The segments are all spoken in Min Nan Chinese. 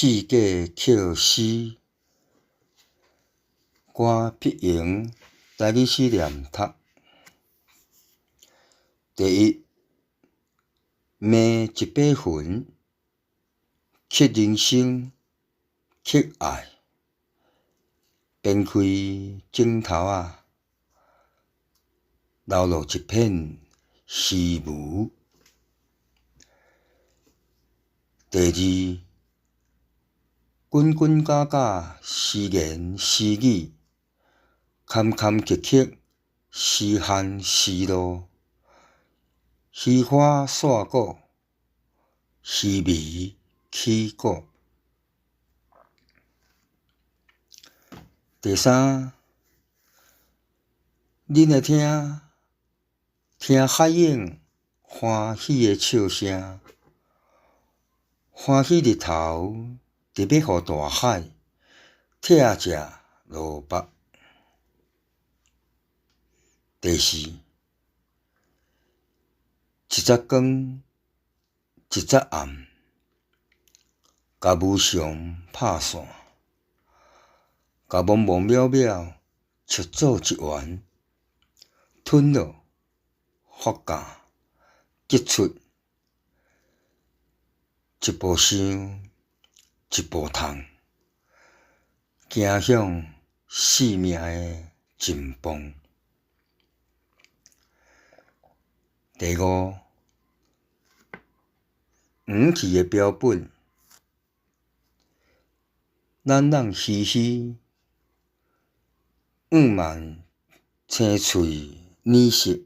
四界扣絲，歌彼榮台語詩念讀。第一，罵一把雲，乞人生，乞愛，鞭開枕頭仔，流落一片虛無。第二，滾滾攪攪，時言時語，坎坎坷坷，時旱時露，虛花散果，虛眉起鼓。第三，恁會聽聽海湧歡喜的笑聲，歡喜日頭佇欲予大海拆食蘿蔔。第四，一節光，一節暗，共無常拍線，共茫茫渺渺笑做一圓，吞落，發酵，結出一步想，一步痛，行向生命的盡磅。第五，黃去的標本，懶懶嘻嘻，五萬青喙軟舌，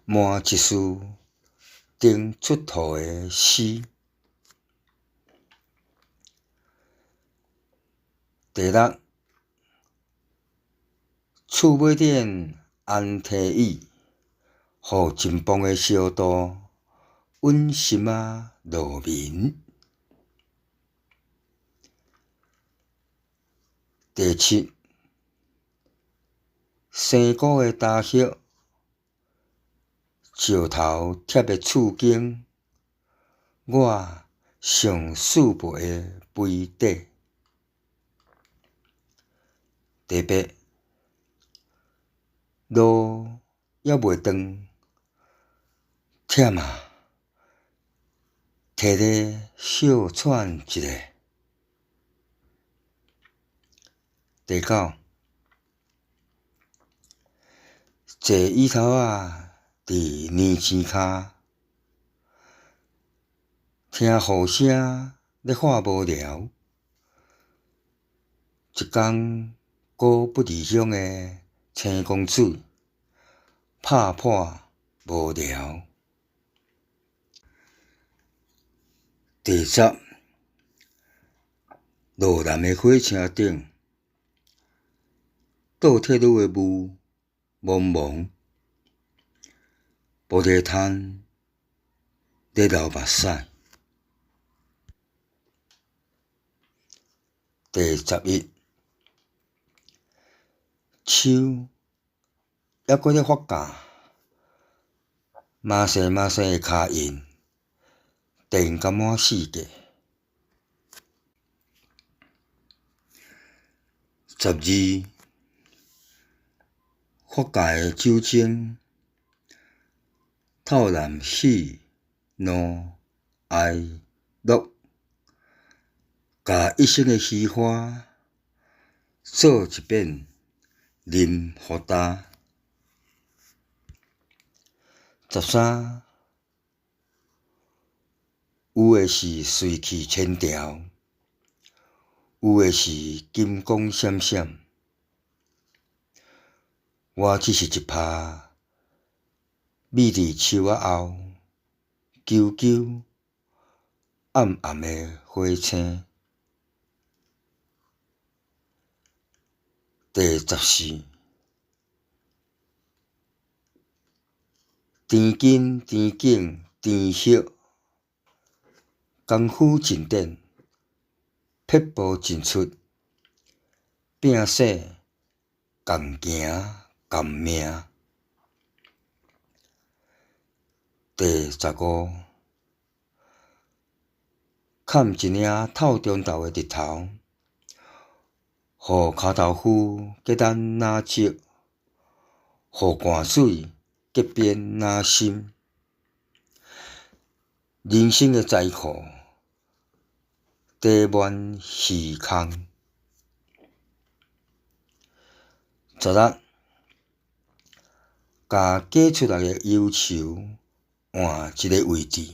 滿一束頂出塗的詩。第六，厝尾頂安提椅，予真磅的燒度穩心仔落眠。第七，生菇的焦葉，石頭貼的厝間，我上四步的肥底。第八，路猶未斷，忝啊！提咧小喘一下。第九，坐椅頭仔佇年錢跤，聽雨聲咧看無聊，一工孤不離鄉的青公子，拍破無聊。第十，路南的火車頂，倒鐵路的霧茫茫，玻璃攤咧流目屎。第十一，樹猶閣咧發酵，麻細麻細的跤印，電甲滿世界。十二，發酵的酒精，透濫喜怒哀樂，共一生的虛華做一遍啉予焦。十三，有的是隨去千條，有的是金光閃閃。我只是一拍覕佇樹仔後，久久暗暗的火星。第十四，甜根甜景甜葉，功夫真典，撇步真出，拼勢共行共命。第十五，牽崁一領透中晝的日頭，予跤頭夫結難若石，予汗水結冰若深。人生的財庫，貯滿虛空。16，共假出來的憂愁換一个位置，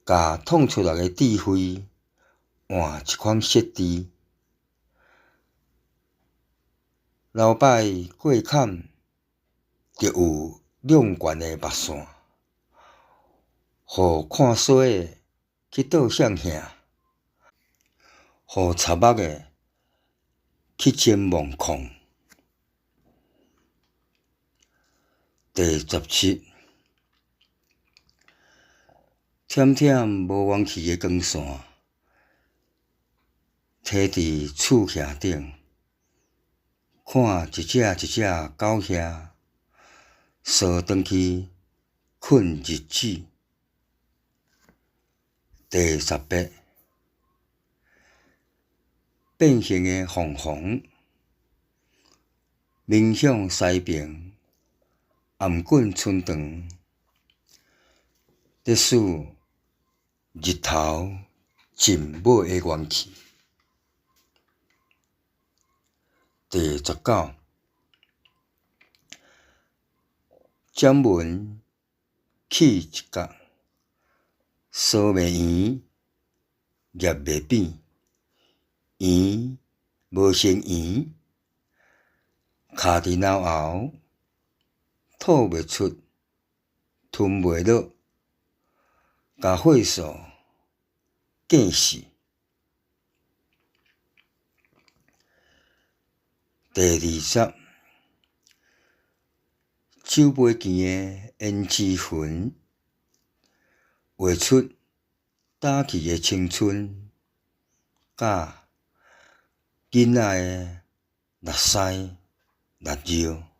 共創出來的智慧換一款設置。流擺過坎，就有兩懸的目線，予看衰的去倒向向，予插目的去前望空。第17，忝忝無元氣的光線，提佇厝徛頂，看一隻一隻狗仔，趖轉去睏日子。第18，變形的鳳凰，面向西爿，頷頸伸長，咧數日頭盡尾的元氣。第19，掌門起一角，趖袂圓，捏袂扁，圓無成圓，卡佇腦後，吐袂出，吞袂落，共血素見死。第20，酒杯墘的胭脂痕，畫出打去的青春，佮囡仔的目屎目尿。